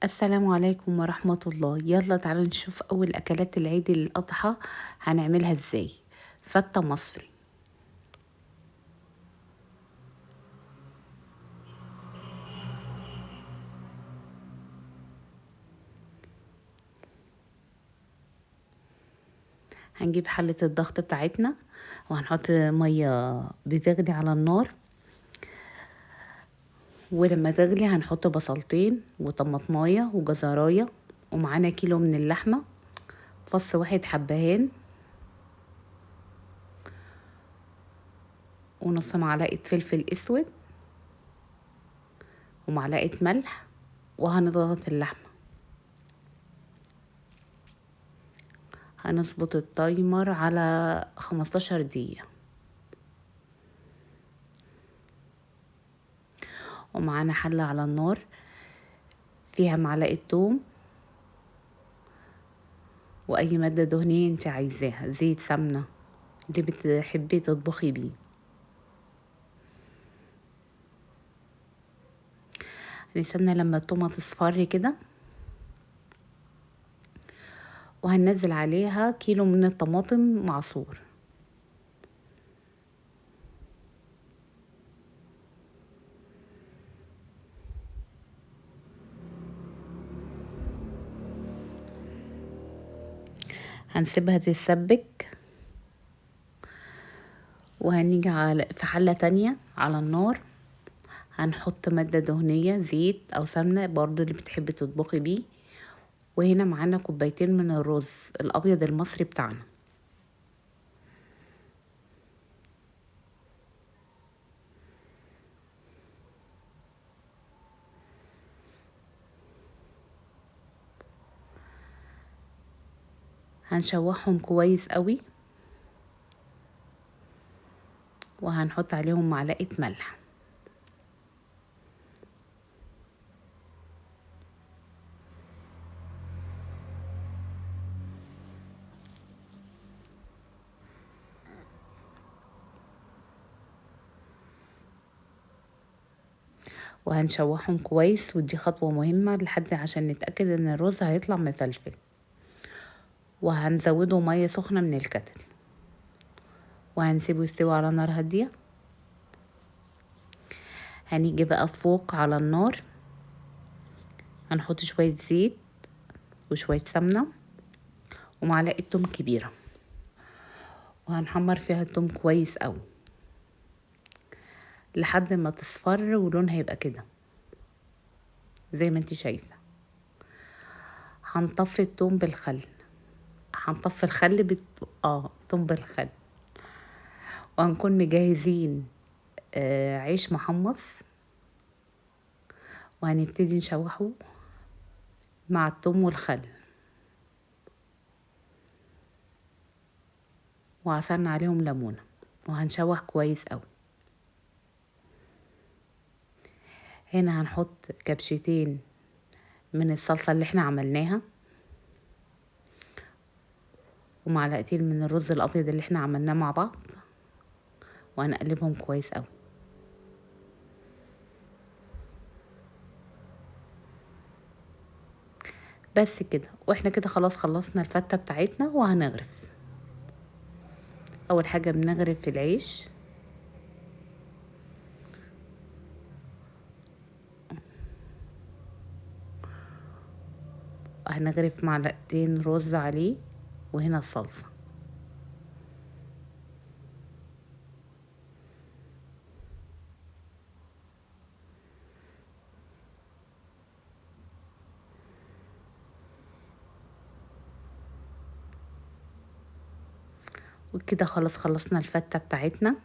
السلام عليكم ورحمة الله. يلا تعالوا نشوف أول أكلات العيد الأضحى هنعملها ازاي. فتة مصري. هنجيب حلة الضغط بتاعتنا وهنحط مية بتغلي على النار، ولما تغلي هنحط بصلتين وطماطمايه وجزرايه، ومعانا كيلو من اللحمة، فص واحد حبهان، ونص معلقه فلفل اسود، ومعلقة ملح، وهنضغط اللحمة. هنظبط التايمر على 15 دقيقة. ومعانا حلة على النار فيها معلقة توم وأي مادة دهنية انت عايزاها، زيت، سمنة، اللي بتحبي تطبخي بيه. هنستنى لما التومة تصفر كده، وهننزل عليها كيلو من الطماطم معصور. هنسيبها تتسبك، وهنيجي في حلة تانية على النار هنحط مادة دهنية، زيت أو سمنة برضو اللي بتحبي تطبخي بيه. وهنا معانا كوبايتين من الرز الأبيض المصري بتاعنا. هنشوحهم كويس قوي، وهنحط عليهم معلقة ملح. وهنشوحهم كويس، ودي خطوة مهمة لحد عشان نتأكد ان الرز هيطلع مفلفل. وهنزوده مية سخنة من الكتل، وهنسيبه يستوي على نار هادية. هنيجي بقى فوق على النار هنحط شوية زيت وشوية سمنة ومعلقة توم كبيرة، وهنحمر فيها التوم كويس قوي لحد ما تصفر ولونها هيبقى كده زي ما انت شايفة. هنطفي التوم بالخل، هنطفي الخل توم بالخل. وهنكون مجهزين عيش محمص، وهنبتدي نشوحه مع التوم والخل، وعصرنا عليهم ليمونة، وهنشوح كويس قوي. هنا هنحط كبشتين من الصلصة اللي احنا عملناها، ومعلقتين من الرز الابيض اللي احنا عملناه مع بعض، وهنقلبهم كويس قوي. بس كده، واحنا كده خلاص خلصنا الفتة بتاعتنا. وهنغرف. اول حاجة بنغرف في العيش، هنغرف معلقتين رز عليه، وهنا الصلصة. وكده خلاص خلصنا الفتة بتاعتنا،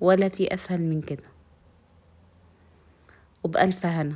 ولا في أسهل من كده. وبألف هنا.